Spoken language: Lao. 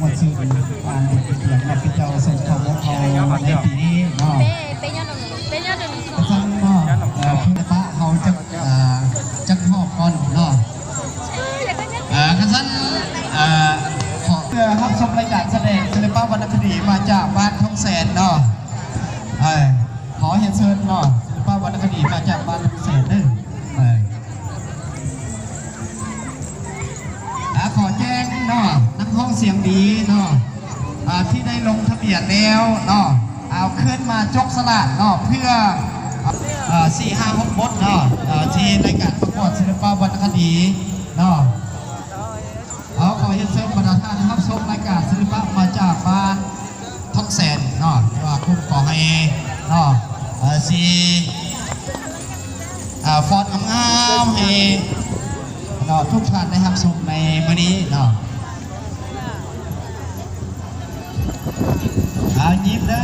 ມ່ວນຊື່ນ ອ່ານບົດຮຽນນຳພະເຈົ້າຊົນເຜົ່າຂອງເຮົາໃນປີນີ້ເນາະ. ເປັນຫຍັງ ເປັນຫຍັງ ກະຊັ້ນເນາະ ເອີ ເພິ່ນປະເຮົາຈັກ ເອີ ຈັກຮອບກ່ອນເນາະ. ເອີ ກະຊັ້ນ ເອີ ຂໍ ເພື່ອຮັບຊົມລາຍການສະແດງສິລະປະວັນນະຄະດີມາຈາກບ້ານທອງແສນເນາະ. ເອີ ຂໍຮຽນເຊີນເນາະ ສິລະປະວັນນະຄະດີມາຈາກບ້ານທອງແສນເດີ. ເອີ ອ່າ ຂໍແຈ້ງເນາະ ນັກຮ້ອງສຽງດີເນາະ ອ່າ ທີ່ໄດ້ລົງທະບຽນແລ້ວເນາະ ເອົາຂຶ້ນມາຈົກສະຫຼາກເນາະ ເພື່ອ ເອີ ສີ່ຫ້າຫົກບົດເນາະ ເອີ ທີ່ລາຍການປະກວດສິລະປະວັນນະຄະດີເນາະ. ເອົາ ຂໍຮຽນເຊີນບັນດາທ່ານຮັບຊົມລາຍການສິລະປະມາຈາກບ້ານທອງແສນເນາະ ທີ່ວ່າຄຸ້ມກໍໃຫ້ເນາະ ເອີ ຊິ ອ່າ ຟ້ອນງາມໆໃຫ້ເນາະ ທຸກທ່ານໄດ້ຮັບຊົມໃນມື້ນີ້ເນາະ. ເອົາ ຍິບເດີ